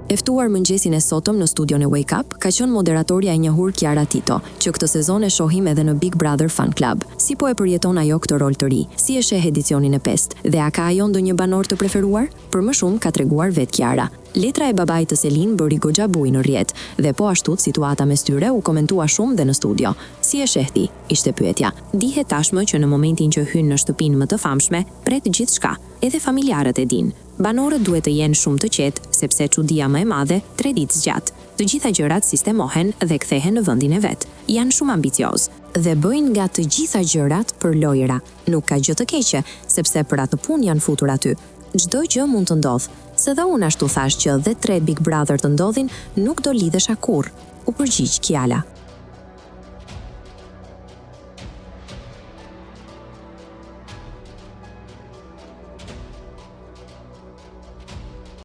E ftuar mëngjesin e sotëm në studion e Wake Up ka qenë moderatorja e njohur Kiara Tito, që këtë sezon e shohim edhe në Big Brother Fan Club. Si po e përjeton ajo këtë rol të ri? Si e sheh edicionin e pestë? Dhe a ka ajo ndonjë banor të preferuar? Për më shumë ka treguar vetë Kiara. Letra e babait të Selin bëri goxha bujë në rrjet dhe po ashtu situata mes tyre u komentua shumë dhe në studio. Si e sheh ti? ishte pyetja. Dihet tashmë që në momentin që hyn në shtëpinë më të famshme, pret gjithçka. Edhe familjarët e dinë. Banorët duhet të jenë shumë të qetë, sepse çudia më e madhe, tre ditë zgjat. Të gjitha gjërat sistemohen dhe kthehen në vendin e vet. Janë shumë ambiciozë. Dhe bëjnë nga të gjitha gjërat për lojëra. Nuk ka gjë të keqe, sepse për atë punë janë futur aty. Çdo gjë mund të ndodhë. Se dhe unë ashtu thashë që dhe tre Big Brother të ndodhin, nuk do lidhesha kurrë, u përgjigj Kiara.